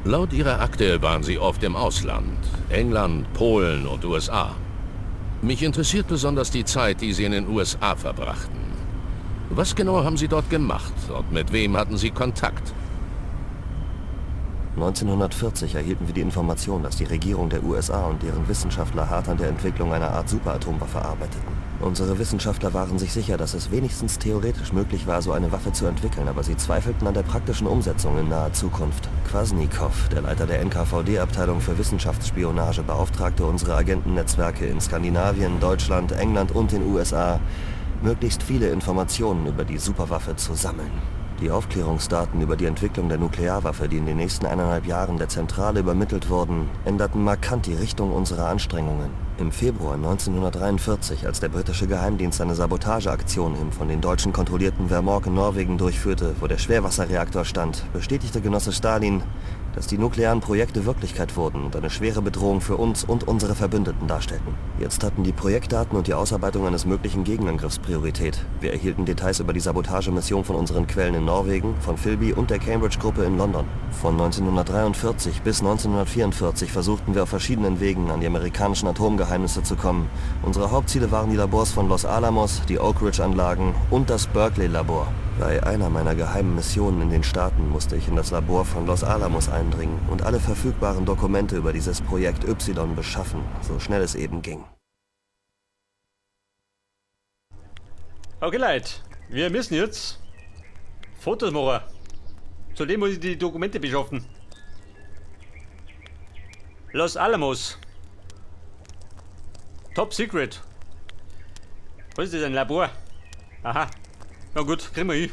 Laut Ihrer Akte waren Sie oft im Ausland. England, Polen und USA. Mich interessiert besonders die Zeit, die Sie in den USA verbrachten. Was genau haben Sie dort gemacht und mit wem hatten Sie Kontakt? 1940 erhielten wir die Information, dass die Regierung der USA und deren Wissenschaftler hart an der Entwicklung einer Art Superatomwaffe arbeiteten. Unsere Wissenschaftler waren sich sicher, dass es wenigstens theoretisch möglich war, so eine Waffe zu entwickeln, aber sie zweifelten an der praktischen Umsetzung in naher Zukunft. Kwasnikow, der Leiter der NKVD-Abteilung für Wissenschaftsspionage, beauftragte unsere Agentennetzwerke in Skandinavien, Deutschland, England und den USA, möglichst viele Informationen über die Superwaffe zu sammeln. Die Aufklärungsdaten über die Entwicklung der Nuklearwaffe, die in den nächsten 1,5 Jahren der Zentrale übermittelt wurden, änderten markant die Richtung unserer Anstrengungen. Im Februar 1943, als der britische Geheimdienst eine Sabotageaktion im von den Deutschen kontrollierten Vemork in Norwegen durchführte, wo der Schwerwasserreaktor stand, bestätigte Genosse Stalin, dass die nuklearen Projekte Wirklichkeit wurden und eine schwere Bedrohung für uns und unsere Verbündeten darstellten. Jetzt hatten die Projektdaten und die Ausarbeitung eines möglichen Gegenangriffs Priorität. Wir erhielten Details über die Sabotagemission von unseren Quellen in Norwegen, von Philby und der Cambridge-Gruppe in London. Von 1943 bis 1944 versuchten wir auf verschiedenen Wegen an die amerikanischen Atomgeheimnisse zu kommen. Unsere Hauptziele waren die Labors von Los Alamos, die Oak Ridge-Anlagen und das Berkeley-Labor. Bei einer meiner geheimen Missionen in den Staaten musste ich in das Labor von Los Alamos eindringen und alle verfügbaren Dokumente über dieses Projekt Y beschaffen, so schnell es eben ging. Okay, Leute, wir müssen jetzt Fotos machen. Zudem muss ich die Dokumente beschaffen. Los Alamos. Top Secret. Was ist das, ein Labor? Aha. Na gut, kriegen wir hin.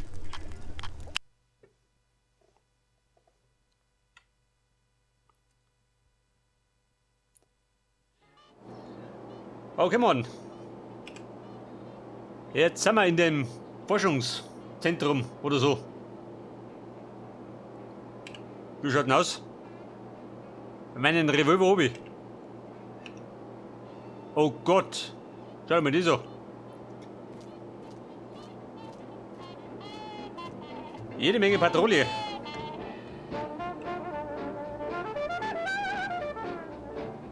Okay, Mann. Jetzt sind wir in dem Forschungszentrum oder so. Wie schaut denn aus? Meinen Revolver hab ich. Oh Gott. Schau mal das an. Jede Menge Patrouille.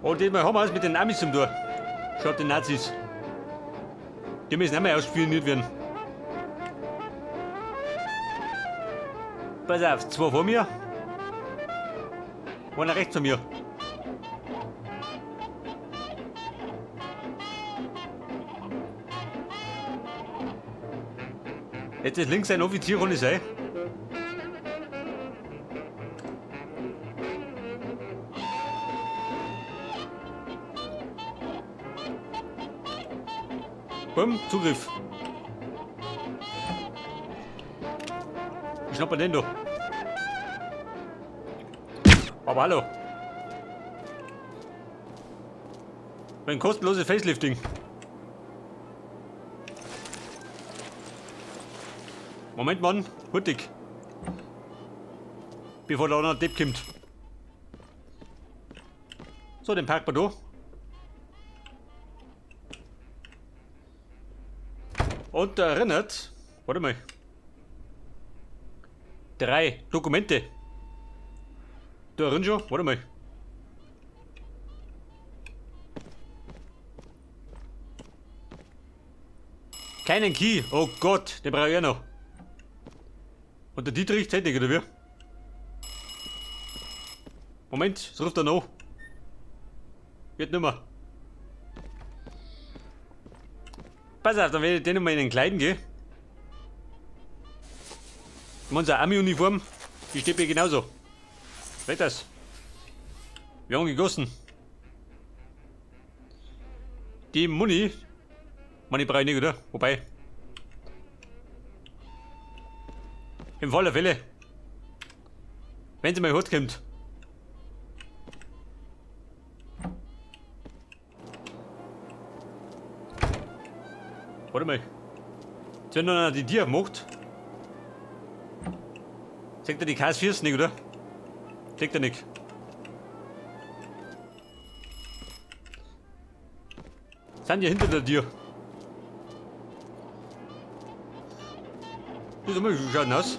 Und diesmal haben wir es mit den Amis zum Tor. Schaut den Nazis. Die müssen auch mal ausspioniert werden. Pass auf, zwei vor mir. Einer rechts von mir. Jetzt ist links ein Offizier, kann ich sein. Bumm, Zugriff. Ich schnapp mir den da. Aber hallo. Mein kostenloses Facelifting. Moment, Mann, hurtig. Bevor da noch ein Depp kommt. So, den parken wir da. Und da erinnert, warte mal, 3 Dokumente. Da erinnert schon, warte mal. Keinen Key, oh Gott, den brauche ich auch noch. Und der Dietrich zählt nicht, oder wie? Moment, es ruft er noch. Geht nimmer. Pass auf, dann werde ich den nochmal in den Kleiden gehen. Unsere Army-Uniform, die steht mir genauso. Seht das? Wir haben gegossen. Die Muni. Muni brauche ich nicht, oder? Wobei. Im Fall der Fälle. Wenn sie mal hart kommt. Warte mal. Jetzt wenn noch die Tür aufmacht. Sagt er die KS4 nicht, oder? Sagt er nicht. Sind ja hinter der Tür. Das ist immer, wie schaut denn aus?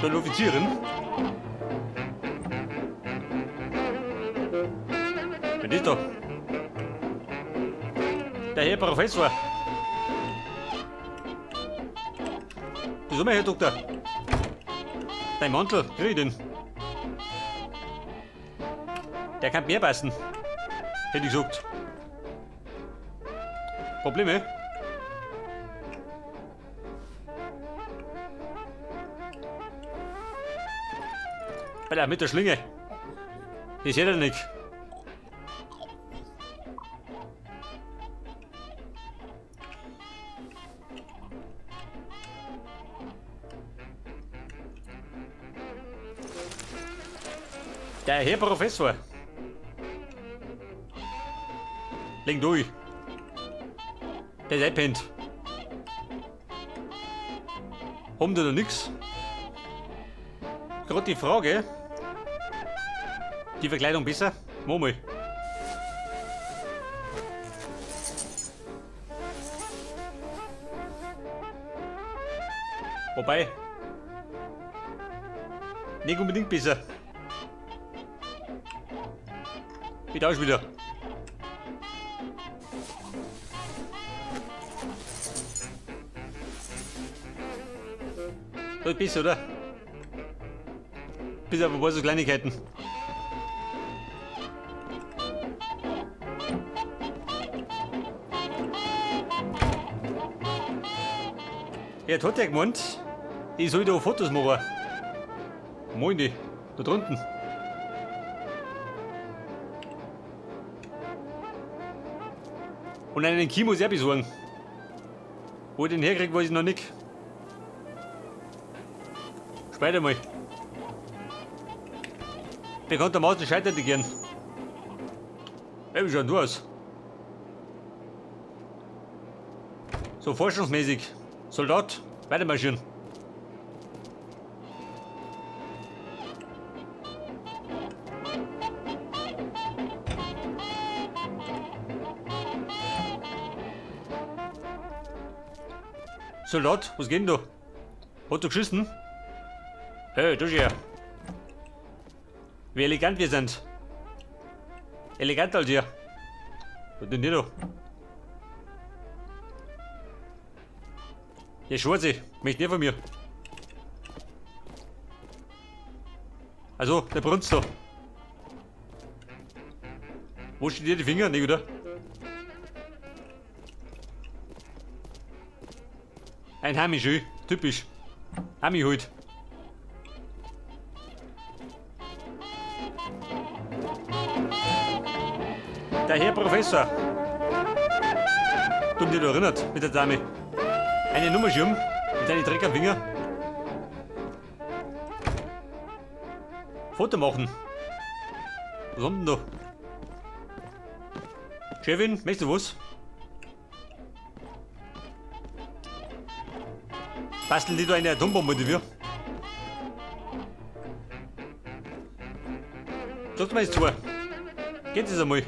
Da eine Offizierin. Wer ist da? Der Herr Professor. Das ist Herr Doktor. Dein Mantel, krieg ich den. Der kann mehr passen. Hätte ich gesagt. Probleme? Alter, mit der Schlinge. Ich seh da nicht. Der Herr Professor. Leg durch. Der ist eingepennt. Haben die da nix? Gerade die Frage. Die Verkleidung besser? Mach mal. Wobei. Nicht unbedingt besser. Ich tausch wieder. Das ist besser, oder? Bis auf ein paar so Kleinigkeiten. Jetzt hat er gemeint, ich soll da Fotos machen. Moin die, da drunten. Und einen Key muss ich auch besorgen. Wo ich den herkriege, weiß ich noch nicht. Später mal. Bekanntermaßen scheitert die gern. Ey, wie schaut denn du aus? So forschungsmäßig. Soldat, weitermarschieren. Soldat, was geht denn da? Hat du geschissen? Hey, du her. Wie elegant wir sind. Elegant als ihr. Was denn hier da? Der Schwarze, möchte nicht von mir. Also, der brunzt da. Wo steht dir die Finger? Nicht, oder? Ein Hamisch, typisch. Hami halt. Der Herr Professor. Du dich da erinnert mit der Dame. Eine Nummerschirm mit einem Dreck am Finger. Foto machen. Was haben denn da? Chefin, möchtest du was? Basteln die da eine Atombombe, die wir? Sag mal jetzt zu. Geht es einmal?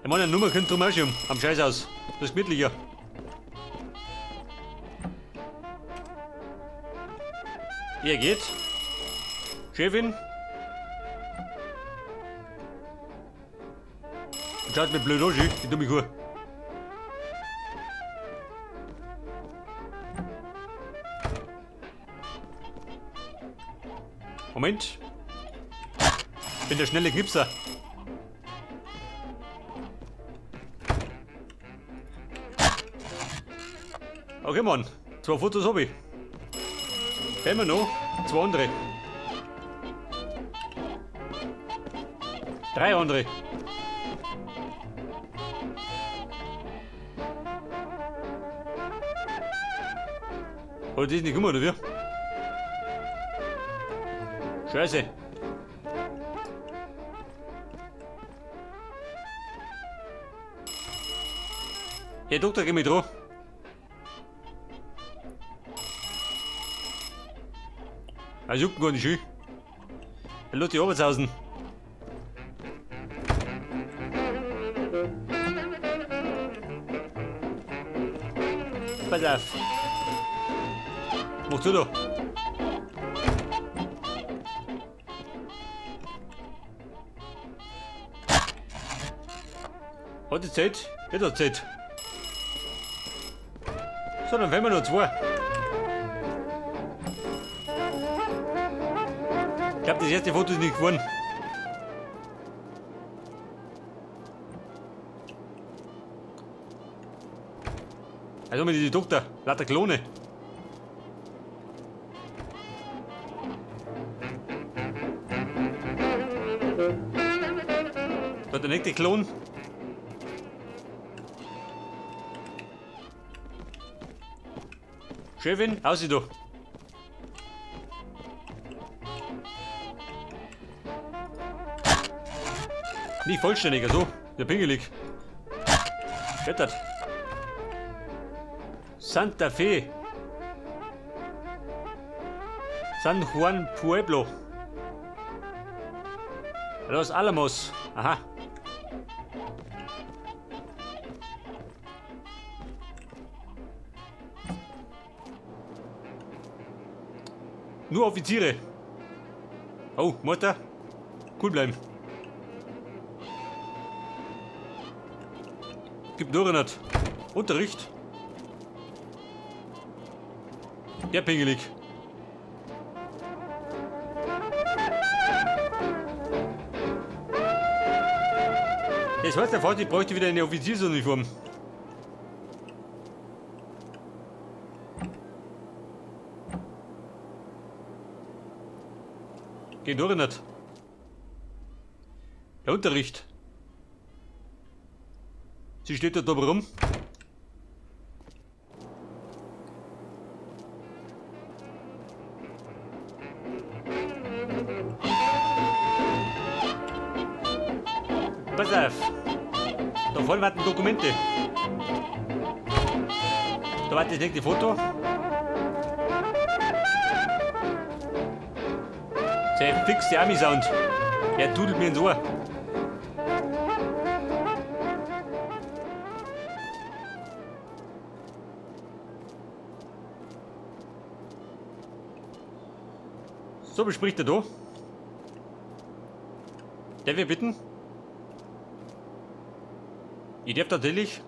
Ich meine, eine Nummer könnte drum auch schon am Scheiß aus. Das ist gemütlicher. Ihr geht. Chefin. Schaut mir blöd an, die dumme Kuh. Moment. Ich bin der schnelle Knipser. Okay, Mann. 2 Fotos hab ich. Fehlen mir noch 2 andere. 3 andere. Oh, die ist nicht gekommen, oder wie? Scheiße. Herr Doktor, geh mit dran. Ah, juckt gar nicht schön. Er lässt die Arbeitshausen. Pass auf. Machst du da? Hat die Zeit? Wird hat Zeit. So, dann werden wir noch zwei. Ich glaube, das erste Foto ist nicht geworden. Also mit die Tochter, lauter Klone. Da der nächste Klon. Chefin, aussieht doch. Nicht vollständig, also, der pingelig. Klettert. Santa Fe. San Juan Pueblo. Los Alamos. Aha. Nur Offiziere. Oh, Mutter. Cool bleiben. Gibt nur nicht. Unterricht. Der pingelig. Das heißt, der Vater bräuchte wieder eine Offiziersuniform. Geht durch nicht. Der Unterricht. Sie steht da oben rum. Pass auf. Da vorne warten Dokumente. Da war das nächste Foto. Sehr fix, der Ami-Sound. Der dudelt mir ins Ohr. So, bespricht er da. Darf ich bitten? Ich darf tatsächlich.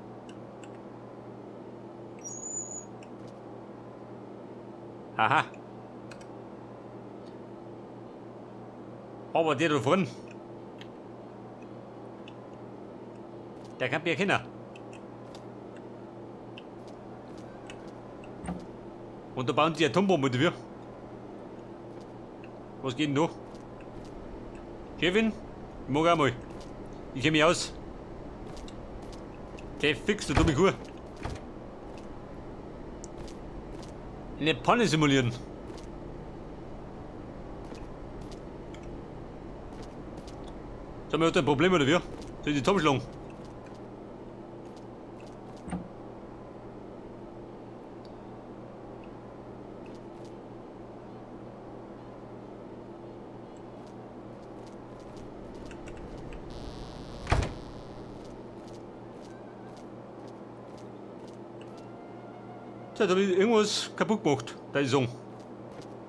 Aha. Aber der da vorne, der kann mich erkennen. Und da bauen sie Atombombe oder wie? Was geht denn da? Kevin, ich mag auch mal. Ich kenn mich aus. Der fix, du dumme Kuh. Eine Panne simulieren. Sag mal, hat ein Problem oder wie? Soll ich die zusammenschlagen? Tja, da hab ich irgendwas kaputt gemacht, da ist so.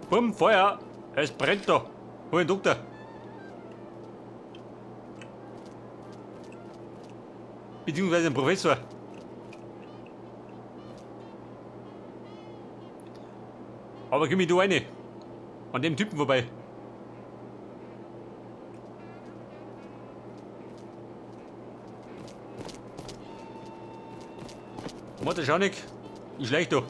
Bumm, Feuer! Es brennt da! Hol den Doktor! Beziehungsweise den Professor. Aber komm ich da rein? An dem Typen vorbei. Warte, schau nicht. Ich schleich da.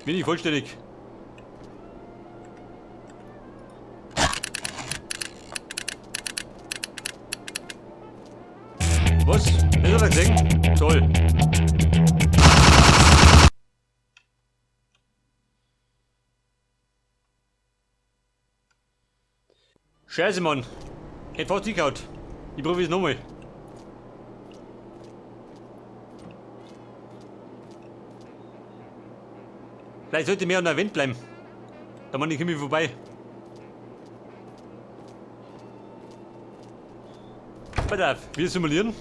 Bin ich vollständig. Was? Das hat er gesehen? Toll. Scheiße, Mann. Hätte fast hingehauen. Ich probier's nochmal. Vielleicht sollte ich mehr an der Wand bleiben. Da man ich komme vorbei. Pass auf, wir simulieren.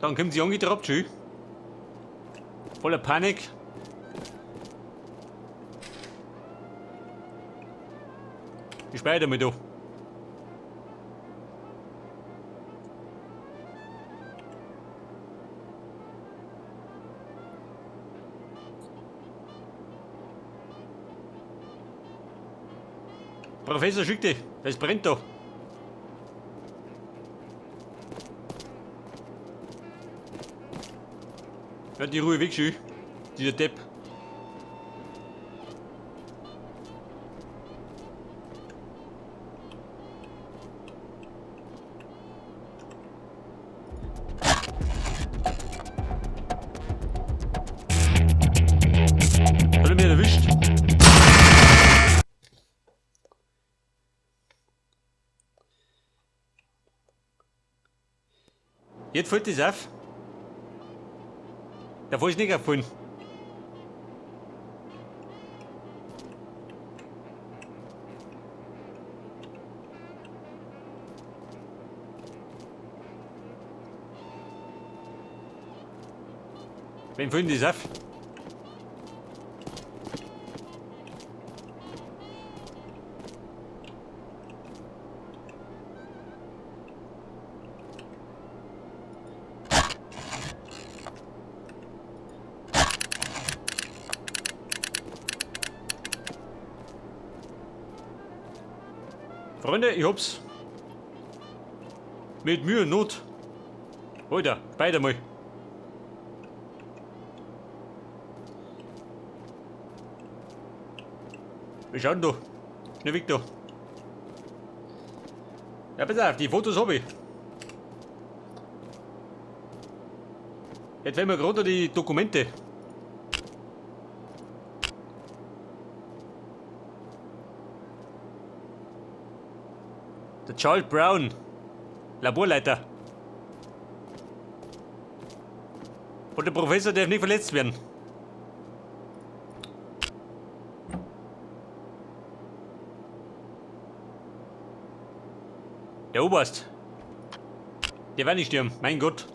Dann kommt sie angetrappt, schön. Voller Panik. Ich speichere mal da. Professor, schick dich. Es brennt da. Halt die Ruhe weg, schön. Dieser Depp. Hat er mich erwischt? Jetzt fällt das auf. Da ist nicht auffallen. Wem fällt denn das auf? Freunde, ich hab's. Mit Mühe und Not. Alter, beide mal. Wir schauen da. Schnell weg da. Ja, pass auf, die Fotos hab ich. Jetzt werden wir gerade die Dokumente. Der Charles Brown, Laborleiter. Und der Professor darf nicht verletzt werden. Der Oberst. Der wird nicht sterben, mein Gott.